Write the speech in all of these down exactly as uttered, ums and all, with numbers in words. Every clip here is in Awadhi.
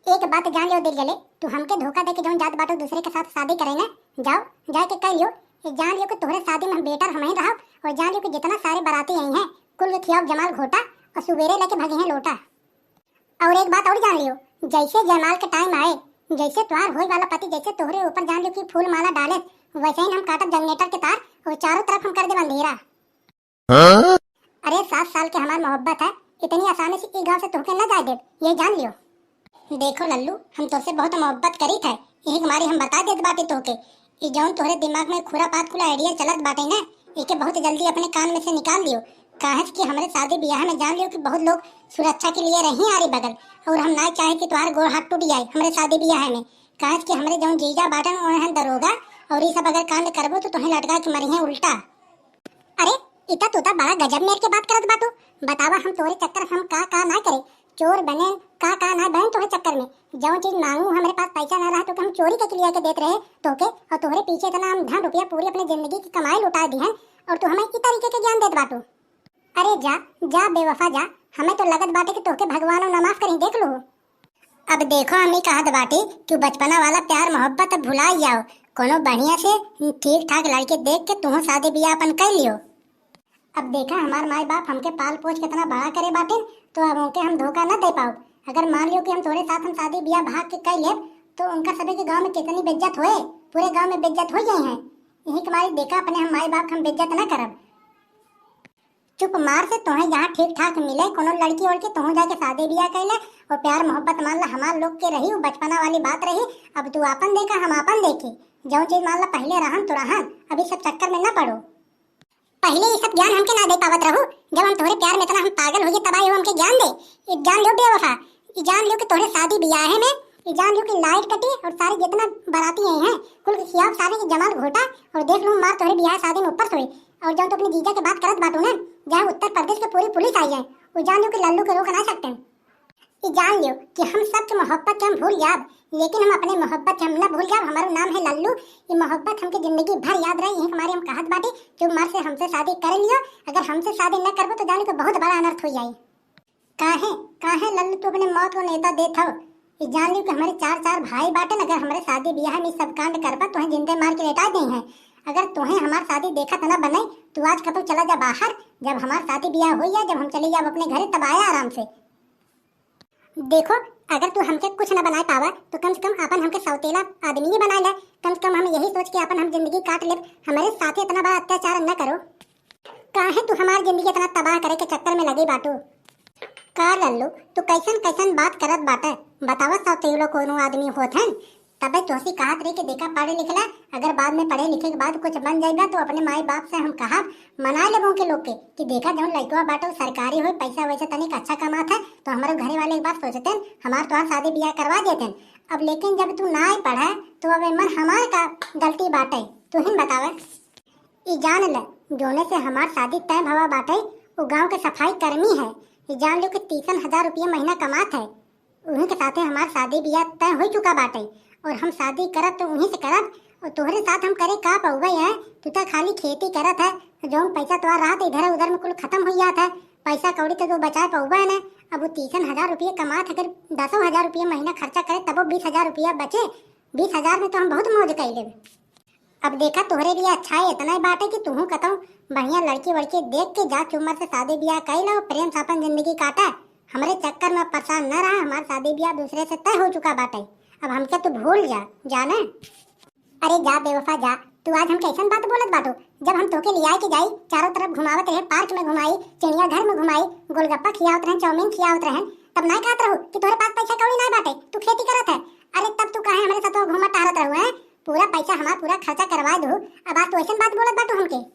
एक बात जान लियो दिल जले, तू हमके धोखा दे के जौन जात बाटू दूसरे के साथ शादी करे ना, जाओ, जाए के कह लियो। ये जान लियो कि तोहरे शादी में हम बेटर हम ही रहब, और जान लियो कि जितना सारे बाराती आई हैं, कुल के खियाओ जमाल घोटा और सुबेरे लेके भागे हैं लोटा। और एक बात और जान लियो, जैसे जयमाल के टाइम आए, जैसे तोहार होए वाला पति जैसे तोहरे ऊपर जान लियो कि फूल माला डाले, वैसे ही हम काटब जनरेटर के तार और चारों तरफ हम कर देब अंधेरा। हाँ? अरे, सात साल के हमार मोहब्बत है, इतनी आसानी से ई गांव से तोहके न जाए देब, ये जान लियो। देखो लल्लू, हम तोहसे बहुत मोहब्बत करीत है, यही के मारे हम बता देत बाटी तोहके। ई जौन तोहरे दिमाग में खुरापात कुल आइडिया चलत बाटे ना, एके बहुत जल्दी अपने कान में से निकाल दियो। काहे कि हमरे शादी ब्याह में जान लियो कि बहुत लोग सुरक्षा के लिए रही आरी बगल, और हम ना चाहे कि तोहार गोड़ हाथ टूट जाए हमरे शादी ब्याह में। काहे कि हमरे जौन जीजा बाटन, उन्हें दरोगा, और ई सब अगर कांड करबो तो तोहें लटका के मरिहें उल्टा। अरे, इता तू ता बड़ा गजब मेर के बात करत बाटू। बतावा, हम तोहरे चक्कर में हम का का ना करे, चोर बने, का का ना बने तोहरे चक्कर में। जौन चीज मांगू हमरे पास पैसा ना रहा तो हम चोरी के लिए के देत रहे तोहके, और तोहरे पीछे इतना हम धन रुपया पूरी अपने जिंदगी की कमाई लुटा दी है, और तू हमें ई तरीके के ज्ञान देत बाटू। अरे जा, जा बेवफा जा, हमें तो लगत बाटे कि तोहके भगवान ना माफ करी, देख लू। अब देखो, हम ई कहत बाटी कि बचपना वाला प्यार मोहब्बत अब भुला जाओ, कोनो बढ़िया से ठीक ठाक लड़के देख के तुहो शादी ब्याह अपन कर लियो। अब देखा, हमार माई बाप हमके पाल पोस के इतना बड़ा करे बाटिन, तो अब उनके हम धोखा न दे पाओ। अगर मान लियो कि हम तोरे साथ हम शादी ब्याह भाग के कर लेब, तो उनका सभी के गांव में कितनी बेइज्जत होए, पूरे गांव में बेइज्जत हो जाए हैं। यही के मारे देखा, अपने हम माई बाप के हम बेइज्जत न करब। चुप मार से तोहे जहाँ ठीक ठाक मिले कोनो लड़की वड़की, तोहू जाके शादी ब्याह कर ले और प्यार मोहब्बत मान ला, हमार लोग के रही, वो बचपना वाली बात रही। अब तू आपन देखा, हम आपन देखी। जौन चीज मान ला पहले रहन तो रहन, अभी सब चक्कर में ना पड़ो। पहले ये सब ज्ञान हमके ना दे पावत रहू, जब हम तोहरे प्यार में इतना हम पागल होइए तब आए हो हमके ज्ञान दे। ये जान लो बेवफा, ई जान लियो कि तोहरे शादी बियाहे में, ई जान लियो कि लाइट कटी और सारे जितना बाराती आई हैं, कुल के खियाओ सारे के जमाल घोटा और देख लूँ मार तोहरे बियाह शादी में ऊपर सोए। और जौन तो अपने जीजा के बात करत बाटू ना, जहाँ उत्तर प्रदेश के पूरी पुलिस आई है, वो जान लियो कि लल्लू के रोक ना सकते हैं। ई जान लियो कि हम सबके मोहब्बत के हम भूल जाब, लेकिन हम अपने मोहब्बत के हम ना भूल जाब। हमारा नाम है लल्लू, ये मोहब्बत हमके जिंदगी भर याद रही। यही हमारे हम कहत बाटी कि उमर से हमसे शादी कर लियो, अगर हमसे शादी न करबो तो जान लियो कि बहुत बड़ा अनर्थ हो जाए। काहे, काहे लल्लू तू अपने मौत को नेता देत हव? ई जान लियो कि हमरे चार, चार भाई बाटन, अगर हमरे शादी बियाह में ई सब कांड करबा, तोहे जिंदे मार के लेटा देइहैं। अगर तोहे हमार शादी देखत ना बने, तू आज कतौ चला जा बाहर, जब हमार शादी बियाह होई या जब हम चली जाब अपने घरे, तब आया आराम से। देखो, अगर तू हमके कुछ ना बनाए पावा, तो कम से कम आपन हमके सौतेला आदमी ही बनाए ले। कम से कम हम यही सोच के आपन हम जिंदगी काट लेब, हमरे साथे इतना बड़ा अत्याचार न करो। काहे तू हमार जिंदगी इतना तबाह करे के चक्कर में लगे बाटू? का लल्लू, तू कैसन कैसन बात करत बाटे? बतावा, सौतेलो कोनो आदमी होत हन? तबे तोहसी कहत रही कि देखा पढ़े लिखला, अगर बाद में पढ़े लिखे के बाद कुछ बन जाइबा तो अपने माई बाप से हम कहब, मना लेबो के लोग के कि देखा जौन लइकवा बाटे उ सरकारी होई, पैसा वैसा तनिक अच्छा कमात है, तो हमरो घरे वाले एक बार सोचतेन, हमार तोहार शादी बियाह करवा देतेन। अब लेकिन जब तू ना पढ़ा तो अब एमन हमार का गलती बाटे, तू ही बतावे। ई जान ले, जोने से हमार शादी तय भवा बाटे, उ गांव के सफाई कर्मी है। ई जान लो कि तीसन हजार रुपया महीना कमात है। उन्हीं के साथे हमार शादी बियाह तय हो चुका बाटे, और हम शादी करब तो उन्हीं से करब, और तोहरे साथ हम करे का पउबे हैं? तू तो खाली खेती करत है, जौन पैसा तोहार रहत इधर उधर में कुल खत्म हो जात है, पैसा कौड़ी तो तू बचाए पउबे ना। अब वो तीसन हजार रुपया कमात, अगर दसों हजार रुपया महीना खर्चा करे तबो बीस हजार रुपया बचे, बीस हजार में तो हम बहुत मौज कर लेब। अब देखा, तोहरे लिए अच्छा है इतना ही बात है कि तुहू कतौ बढ़िया लड़की वड़की देख के जा, चुम्मर से शादी ब्याह कर लो, प्रेम से अपन जिंदगी काटा। हमरे चक्कर में परेशान न रहा, हमार शादी ब्याह दूसरे से तय हो चुका बाटे। अब हमके तू भूल जा, जाने। अरे जा बेवफा जा, तू आज हम कैसन बात बोलत बाटू? जब हम तोके लियाए के जाई, चारों तरफ घुमावत रहे, पार्क में घुमाई, चिड़ियाघर में घुमाई, गोलगप्पा खियावत रहन, चाउमीन खियावत रहन, तब ना कहत रहू कि तोहरे पास पैसा कौड़ी ना बाटे, तू खेती करत है। अरे तब तू काहे हमरे साथ घूमत टहरत रहू है? पूरा पैसा हमार पूरा खर्चा करवा दू, अब आज तू ऐसन बात बोलत बाटू हमके।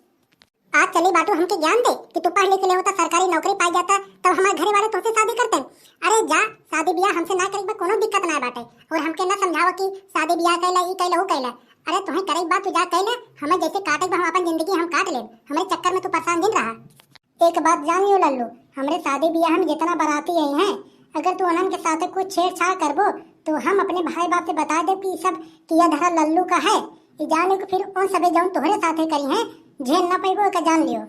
आज चली बाटू हमके ज्ञान दे कि तू पढ़ लिख ले होता, सरकारी नौकरी पाई जाता, तब हमारे घरे वाले तोसे शादी करते। अरे जा, शादी ब्याह हमसे ना करेक बा, कोनो दिक्कत ना बाटे। और हमके ना समझावा कि शादी ब्याह कैला, ई कैला, ऊ कैला। अरे तोहे करेक बा तू जा कैला, हमें जैसे काटेक बा हम अपन जिंदगी हम काट लेब, हमरे चक्कर में तू परेशान दिन रहा। एक बात जान लियो लल्लू, हमरे शादी ब्याह में जितना बाराती आई हैं, अगर तू उन्हन के साथे कुछ छेड़छाड़ करबो तो हम अपने भाई बाप से बता देब कि ई सब किया धरा लल्लू का है। ई जान लियो कि फिर उन सबे जौन तोहरे साथे करी हैं, झेल ना पैबो, एका जान लियो।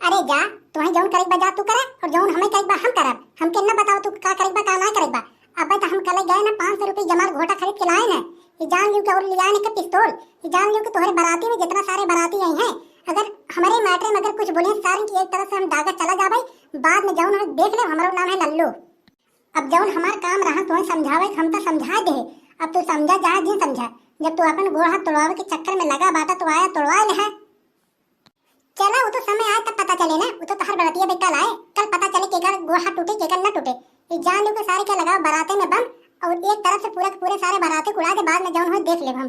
अरे जा, तोहे जौन करेक बा जा तू करे, और जौन हमें करेक बा हम करब। हमके न बताओ तू का करेक बा का ना करेक बा। अबे तो हम कल गए ना, पाँच सौ रुपये जमाल घोटा खरीद के लाए ना, ये जान लियो कि और लियाए ना के पिस्तौल, ये जान लियो कि तुम्हारे बाराती में जितना सारे बाराती आई हैं, अगर हमारे मैटर में अगर कुछ बोले सारे की एक तरफ से हम दागा चला जाबे, बाद में जाऊन हम देख ले, हमारा नाम है लल्लू। अब जौन हमार काम रहा तुम्हें समझावे, हम तो समझा दे, अब तू समझा चाहे जिन समझा, जब तू अपन गोड़ हाथ तोड़वावे के चक्कर में लगा बाटा तो आया तोड़वा ले है। चला, वो तो समय आए तब पता चले ना, वो तो तोहर बरतिया बेटा लाए, कल पता चले केकर गोड़ हाथ टूटे केकर न टूटे। ये जान लियो कि सारे के लगाओ बाराते में बम और एक तरफ से पूरा के पूरे सारे बाराते को उड़ा दे, बाद में जौन हो देख लेब हम।